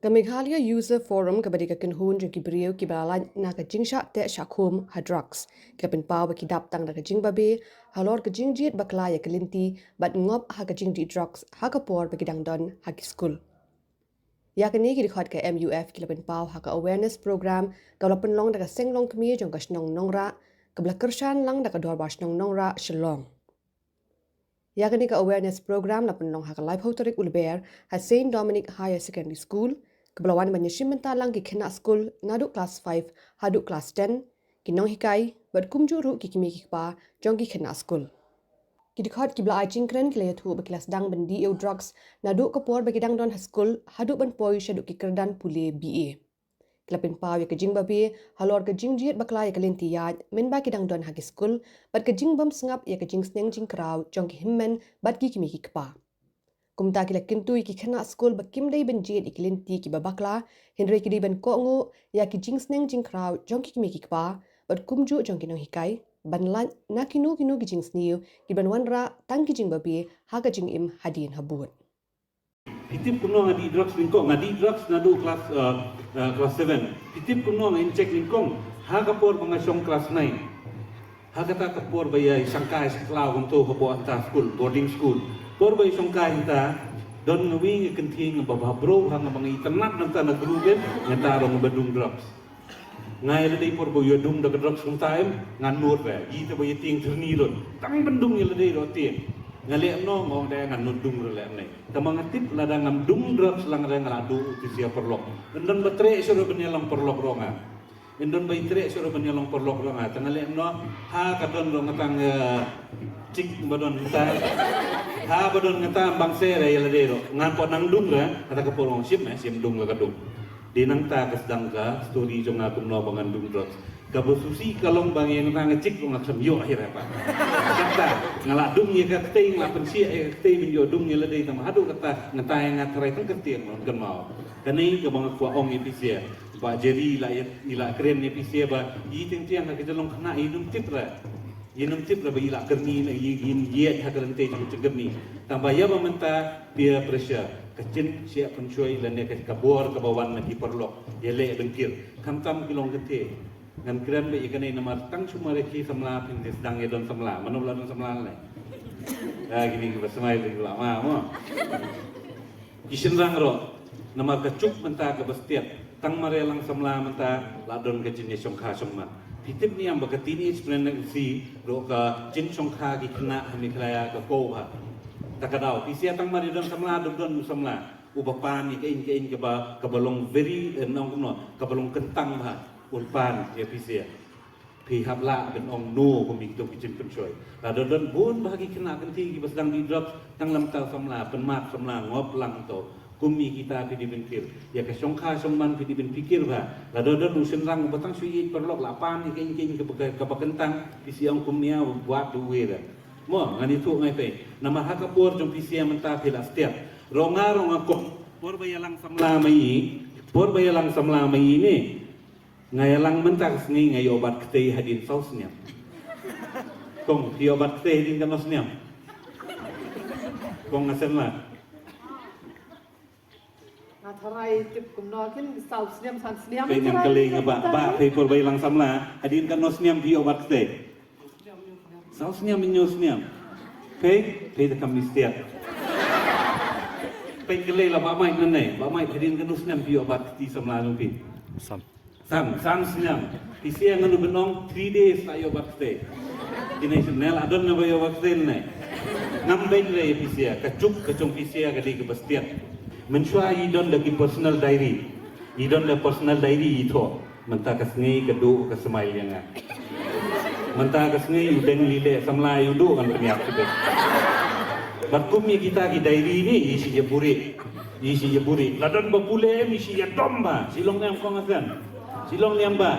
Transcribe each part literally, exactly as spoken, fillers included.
Ka Meghalaya User Forum, kaba dei ka kynhun jong ki briew kiba la lait na ka jingshah teh shah khum ha drugs, ka pynpaw ba ki dap tang da ka jingbabe halor ka jingjied bakla ïa ka lynti bad ngop ha ka jingdih drugs ha ka por ba ki dang don ha ki skul. Ïa kane ki dkhot ka M U F ki la pynpaw ha ka awareness program kaba la pynlong da ka Seng Longkmie jong ka Shnong Nongrah, kaba la kyrshan lang da ka Dorbar Shnong Nongrah, Shillong. Ïa kane ka awareness program la pynlong ha ka laiphew tarik u Lber ha Saint Dominic Higher Secondary School, kaba la wan ban ïashim bynta lang ki khynnah skul naduh klas five haduh klas ten, ki nonghikai, bad kumjuh ruh ki kmie ki kpa jong ki khynnah skul. Ki dkhot kiba la ai jingkren ki la ïathuh ba ki la sdang ban dih ïa u drugs naduh ka por ba ki dang don ha skul haduh ban poi shaduh ki kyrdan pule B A. Ki la pynpaw ïa ka jingbabe halor ka jingjied bakla ïa ka lynti ïaid mynba ki dang don ha ki skul, bad ka jingbym sngap ïa ka jingsneng jingkraw jong ki hynmen bad ki kmie ki kpa. Kumta ki la kyntu ïa ki khynnah skul ba kim dei ban jied ïa ki lynti kiba bakla, hynrei ki dei ban kohnguh ïa ki jingsneng jingkraw jong ki kmie ki kpa, bad kumjuh jong ki nonghikai, ban lait na kino kino ki jingsniew kiban wanrah tang ki jingbabe ha ka jingim hadien habud. Phi tip kumno nga dih drugs nyngkong? Nga dih drugs naduh klas, eh, eh, klas seven. Phi tip kumno nga injek nyngkong? Ha ka por ba nga shong klas nine. Ha kata ka por ba ïa shongkai sha khlaw kumto hapoh hangta skul, boarding school. Por ba ïa shongkai hangta, don nga wei nga kynthei nga ba bha bro, ha nga ba nga itynnad nangta na group em, nga ta rong ba dung drugs. Nga ïa lade por ba ïa dung da ka drugs kumta em, ngan nud ba ïa te ba ïa tieng thyrni lut. Tang ban dung ïa lade ruh tieng. Nga leh em no, nga ong da ngan nud dung ruh leh em ne. Tangba nga tip lada ngam dung drugs lang re nga la duh u pisa paralok. Ynda ba treh shuh ruh ban ïa long paralok ruh nga. Ynda ba treh shuh ruh ban ïa long paralok ruh nga. Tang nga leh em no, ha ka don ruh nga tang, eh, chik ba don nga ta. Ha ba don nga ta bang se re ïa lade ruh. Ngan poi nang dung re, kata ka por ong shim, eh, shim dung la ka dung. Dei nangta ka sdang ka story jong nga kumno ba ngan dung drugs. Kaba shisha ka long ba ngi nang chik long la kham ïoh hi re pa. Kata nga la dung ïa ka ktei, nga la pynshiah ïa ka ktei ban ïoh dung ïa lade, tang haduh kata nga tai nga tharai tang ka tieng long kan mau. Kane kaba nga kwah ong ïa pisa. Ba jeri la ïa, i la kren ïa pisa ba i tieng tieng ha ka jinglong khynnah i nym tip re. Ïa nym tip re ba i la kyrni na i, i ïa ha ka lynti jong jong kyrni. Tangba ïa ba mynta peer pressure, ka jingshah pynshoi lane ka, ka bor kaba wan na ki paralok. Ïa leh byngkir. Khamtam ki long kynthei. Ngan kren ba ïa kane namar tang shu mar ïa ki samla phin sdang ïa don samla. Mano la don samla ne? Ah, kine kiba smile kiba la ma mo. Ki shynrang ruh, namar ka juk mynta kaba stiat, tang mar ïa lang samla mynta la don ka jingïashongkha shongman. Phi tip ne em ba ka teenage pregnancy ruh ka jingshongkha ki khynnah ha Meghalaya ka kow bha. Ta ka daw, pisa tang mar ïa don samla, don don u samla. Uba pan ïa ka ïing ka ïing kaba, kaba long very, eh, nong kumno, kaba long kyntang bha. Un pan ïa pisa. Phi hap lah ban ong no kum ïa kito ki jingpynshoi. Lada don bun bha ki khynnah kynthei kiba sdang dih drugs tang lem tang samla, pynmad samla, ngop lang to. Kum ïa kita phi dei ban kir. Ïa ka shongkha shongman phi dei ban pyrkhat bha. Lada don u shynrang uba tang shu ïeit paralok la pan ïa ka ïing ka ïing kaba, kaba kyntang, phi sa ong kum ïa wat du wei da. Mo, ngan ïathuh ngai phi. Namar ha ka por jong phi sa mynta phi la stiat. Rong nga rong nga kum. Por ba ïalang samla ma i. Por ba ïalang samla ma i ne. Nga ïalang mynta ka sngi nga ïoh bat ktei hadien saw snem. Kong, phi ïoh bat ktei hadien katno snem? Kong, nga sngewthuh. Nga tharai tip kumno kin saw snem san snem. Phi ngam kylli nga ba, ba phi por ba ïalang samla hadien katno snem phi ïoh bat ktei? Saw snem, hynñiew snem. Phi, phi da kam mistiat. Phi kylli la ba mai nangne, ba mai hadien katno snem phi ïoh bat ktei samla jong phi? Sam. San, san snem. Phi sa ngam, u ba ong three days la ïoh bat ktei. Kine snem la don na ba ïoh bat ktei ne. Ngam beiñ re phi sa, ka juk ka jong phi sa ka dei kaba stiat. Mynshuwa i don da ki personal diary. I don da personal diary i thoh. Mynta ka sngi ka duh ka smile ïa nga. Mynta ka sngi u deng lei lei samla u duh ngan pynïap kti. Bad kum ïa kita ki diary ne i shu ïa buhrieh. I shu ïa buhrieh. La don ba pule em i shu ïa dom bha. Shu long ne em kong Hasan? Shu long ne em ba?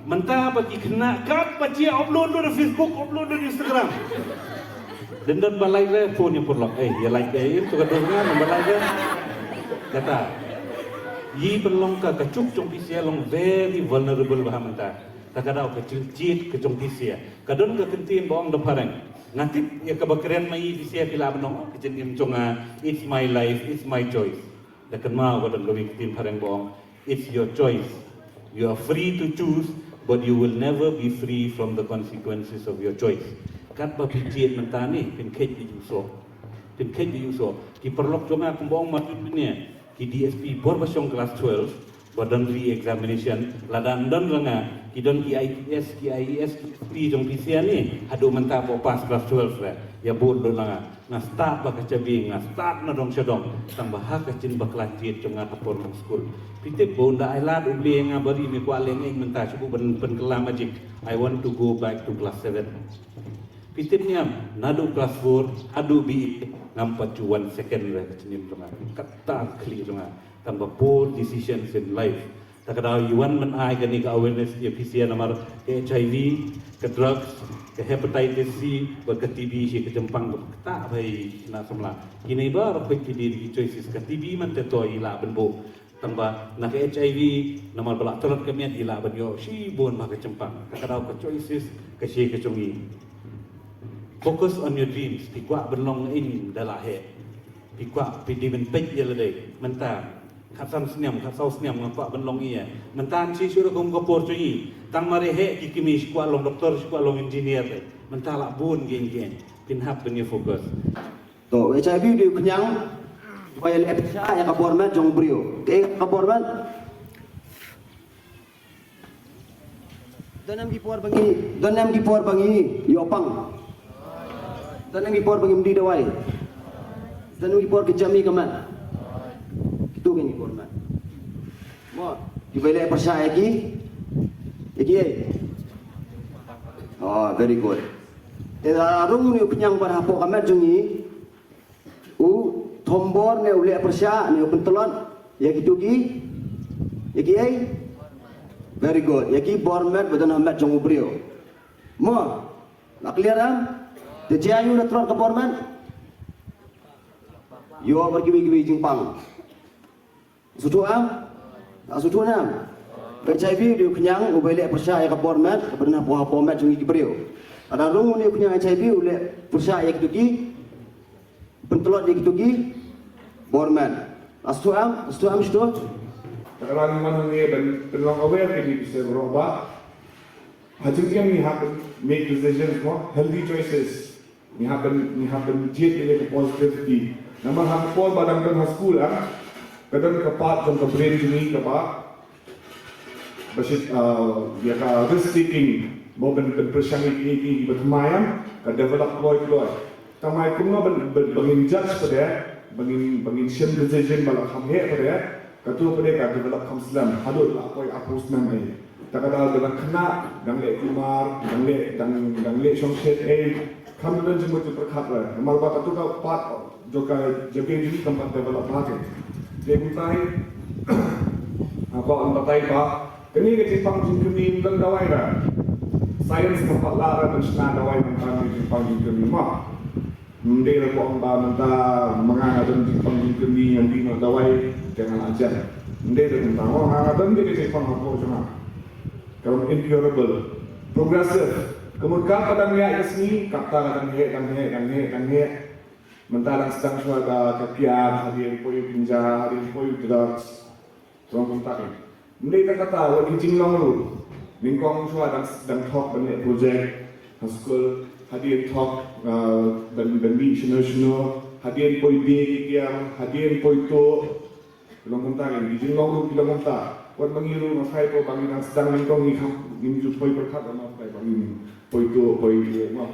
Mynta ba ki khynnah kat ba shu ïa upload lut ha Facebook, upload lut ha Instagram. Dang don ba like re, phone ïa paralok. Eh, ïa like, eh, ïa tu ka dur nga, ba like re. Kata. Ïa pynlong ka, ka juk jong phi sa long very vulnerable bha mynta. Ta ka daw ka jingjied ka jong phi sa. Ka don ka kyntien ba ong da phareng. Nga tip ïa kaba kren ma i phi sa phi lah ban ong, oh, ka jingim jong nga, it's my life, it's my choice. Kynmaw ba don kawei ka ktien phareng ba ong, it's your choice. You are free to choose, but you will never be free from the consequences of your choice. Katba phi jied mynta ne, phin kheit da jingsuk. Phin kheit da jingsuk. Ki paralok jong nga kumba ong ma tut mynne, ki D S P bor ba shong class twelve, ba don re-examination, lada ym don ra nga, ki don ki I P S, ki I A S, ki jong phi sha ne, haduh mynta ba pass class twelve re, ïa bud lut na nga. Nga stad ba ka jabieng, nga stad na dong sha dong, tang ba ha ka jingbakla jied jong nga ha por nga skul. Phi tip ba un da ai lad U Blei ïa nga ba ri me kwah leh ngaiñ mynta, shu ban pynkylla magic. I want to go back to class seven. Phi tip ne em, naduh class four haduh B A, ngam pat ju wan second re ka jingim jong nga. Kata ka khlieh jong nga. Tang ba poor decisions in life. Ta ka daw ïa wan ban ai kane ka awareness ïa phi sha namar ka H I V, ka drugs, ka hepatitis C, bad ka T B, shi ka jingpang ka kata ba ïa na samla. Kine baroh ki dei ki choices, ka T B man te to i lah ban buh. Tang ba na ka H I V, namar ba la tlot ka miat i lah ban ïoh shibun ma ka jingpang. Ta ka daw ka choices ka shi ka jong i. Focus on your dreams. Phi kwah ban long ïa i da la heh. Phi kwah phi dei ban peit ïa lade. Mynta khatsan snem, khatsaw snem nga kwah ban long ïa. Mynta ngi shu rukom ka por jong i. Tang mar heh ki kmie shu kwah long doktor, shu kwah long engineer de. Mynta la bun ki ki. Phin hap ban ïa focus. To, H I V u dei u khñiang ba ïaleh pyrshah ïa ka bor met jong u briew. Kaei ka bor met? Don em ki por ba ngi, don em ki por ba ngi ïoh pang. Don em ki por ba ngim die dawai. Don em ki por ki jam i ka met. Kitu ki por met. Mo, kiba ïaleh pyrshah ïa ki, ïa ki ei. Oh, very good. Te la rung une u khñiang ba hapoh ka met jong ngi. U thombor ne u leh pyrshah ne u pyntlot ïa kitu ki, ïa ki ei? Very good. Ïa ki bor met ba don ha met jong u briew. Mo, la clear em? Te jia ïa u la tlot ka bor met? Ïoh bad kiwei kiwei jingpang. Suthu am? Suthu nam? Ba H I V u dei u khñiang uba ïaleh pyrshah ïa ka bor met, kaba don hapoh hapoh met jong ngi ki briew. Lada rung une u khñiang H I V u leh pyrshah ïa kitu ki, pyntlot ïa kitu ki bor met. Suthu am? Suthu am suthu? Te ka daw ngi wan hangne ban pynlong aware ïa ki bynta baroh ba ha jingim ngi hap ban make decisions mo, healthy choices. Ngi hap ban, ngi hap ban jied ïa ka positivity. Namar ha ka por ba dang don ha skul, ah, ka don ka part jong ka brain jong ngi kaba, ba shit, ah, ïa ka risk taking, ba ban, ban pyrshang ïa ki, ïa ki ba thymmai, ah, ka develop kloi kloi. Thymmai kumno ban, ban, ba ngin judge pat de, ba ngin, ba ngin shim decision ba la kham heh pat de, Katu pat de ka develop kham slem, haduh la poi arphew snem ei. Ta ka daw dang khynnah, dang leh tumar, dang leh, dang, dang leh shongshit ei. Kham don jingmut jingpyrkhat re. Namar ba katu ka part jong ka jabieng jong ngi kam pat develop bha te. Te kumta hi, ah, ba yn batai ba kane ka jingpang jingkyrni ym don dawai re. Science kam pat lah re ban shna dawai tang ka jingpang jingkyrni mo. Ym dei re ba ong ba mynta ma nga nga don jingpang jingkyrni ngan dih noh dawai te nga la jan. Ym dei re mynta, oh, nga nga don dei ka jingpang hapoh jong nga. Ka long incurable. Progressive. Ka mut katba dang ïaid ka sngi, kata ka dang heh, dang heh, dang heh, dang heh. Mynta dang sdang shuwa da ka kiad, hadien poi u kynja, hadien poi u drugs. Long kumta kein. Ym dei tang kata, wat ki jinglong ruh. Nyngkong shuwa dang, dang thok ban leh project ha skul, hadien thok, ah, ban, ban mih shano shano, hadien poi die ki kiar, hadien poi tuh. Long kumta kein, ki jinglong ruh ki long kumta. Wat ma ngi ruh nga phai ko ba ngi dang sdang nyngkong ngi kham, ngim ju poi pyrkhat, ma phai ba ngim poi tuh, poi die, ma.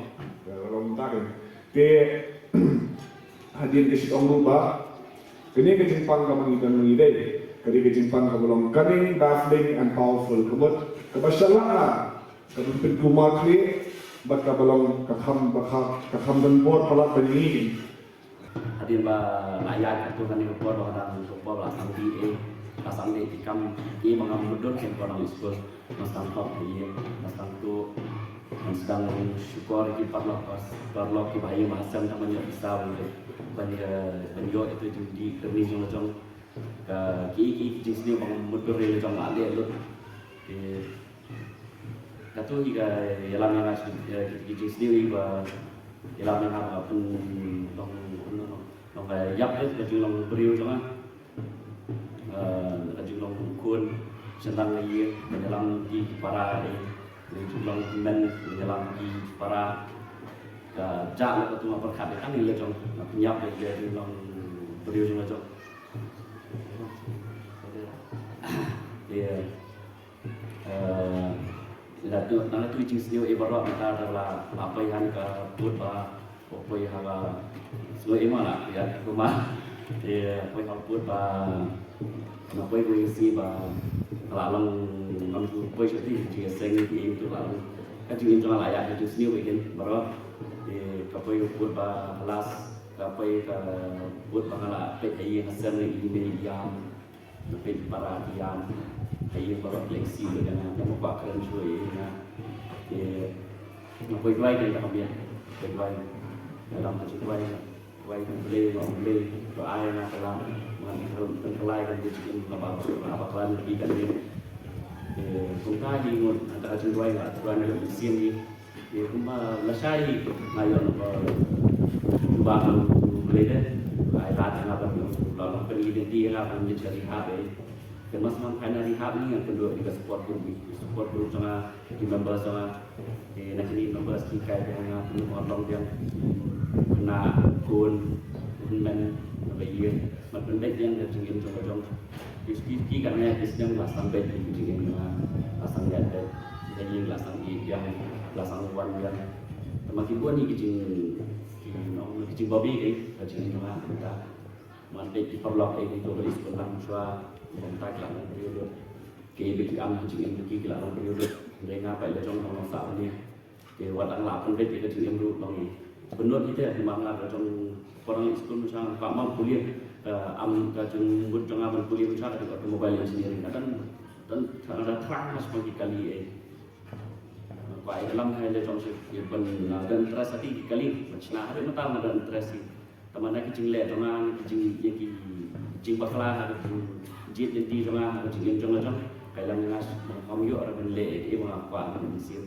Long kumta kein. Te hadien ka shit ong ruh ba kane ka jingpang kaba ngi don ma ngi dei, ka dei ka jingpang kaba long cunning, baffling and powerful. Ka mut kaba shalak, kaba pynkulmar khlieh, bad kaba long ka kham, ba kha, ka kham don bor palat ba ngi. Hadien ba la ïaid katto katne ka por ba dang ka por ba la sdang B A, la sdang leh ki kam kiei ba ngam mutdur kein ba dang skul. Nga sdang thok ha ïing, nga sdang tuh, nga sdang shukor ïa ki paralok, paralok kiba ha ïing ba ha sem tang ban ïoh pisa ban ïoh, ban ïoh, ban ïoh ïa ka jingdih kyrni jong la jong. Ka, ki, ki, ki jingsniew ba ngam mutdur ïa la jong la leh lut. Ki, kato hi ka ïalam ïa nga, ki, ki jingsniew hi ba ïalam ïa nga ba pyn long, long, long, long ka ïap lut ka jinglong briew jong nga. Ka jinglong khun shynrang ïa ka ïalam ki para, eh, ka jinglong men ïalam ki para. Ka jah la ka tu nga pyrkhat ïa ka ni la jong, nga pynïap ïa ka jinglong briew jong la jong. Ïa, eh, la tu, na la tu jingsniew ïa baroh mynta la, la poi ha ka pud ba Ko poi ha ka, so ïa ma la ïa kumba, ïa poi ha pud ba, na poi poi si ba la long ngam tu poi shuti ji seng ni tu la long. Ka jingim jong la ïa ka jingsniew ïa kin baroh. Ïa ka poi pud ba halas, ka poi ka pud ba la peit ha ïing ha sem ni email ïa. Na peit para ki ïam ha ïing baroh lehse ïa nga, nga kwah kren shuwa ïa nga. Te nga poi duwai te nga kham ïa poi duwai. Nga dang ka jingduwai, duwai ka Blei, nga ong Blei to ai nga ka lam, ngan pynkylla ïa ka jingim kaba, kaba klan ïa ka jingim. Te kumta hi ngut, nga ka jingduwai nga duwai na ka mynsiem hi. Ïa kumba lashai nga ïoh na ka jubab na U Blei de. Ai lad ïa nga ban ïoh na ka jingïadei ïa nga ban ïa ka rehab eh. Te mas man phaina rehab ni nga kynduh ïa ka support group, support group jong nga, ki members jong nga. Te na kine members ki kai biang nga kynduh ban long biang. Khynnah, khun, hynmen, na ba ïa ban pynbeit biang ka jingim jong ka jong. Ki, ki, ki katne ki sdang la sdang beit ki jingim jong nga, la sdang ïaid beit. Ki ïing la sdang ïeit biang, la sdang wan biang. Te ma ki bun ki jing, ki nong ki jingbabi ki ka jingim jong nga mynta. Man beit ki paralok eh ki to ka skul lang shuwa, mynta ki la long briew lut. Ki beit ki am ki jingim ki, ki la long briew lut. Hynrei nga pat la jong nong sah ne. Te wat ang la pynbeit ïa ka jingim ruh long. Pynlut ite, te ma nga ka jong, paralok skul mynshwa ka am pule, ka am ka jingmut jong nga ban pule mynshwa ka dei automobile engineering. Ka dang, dang, dang thrang mas ma ki kali eh. Kwah ïa ka lam hai la jong shu ïa ban, ah, dang interest ha ki kali. Ban shna ha dei mynta nga dang interest hi. Tangba na ki jingleh jong nga, ki jing, ïa ki jingbakla ha ka jingjied lynti jong nga, ha ka jingim jong nga jong. Ka lam nga shu ban kham ïoh ra ban leh ïa ki ba nga kwah ban sien.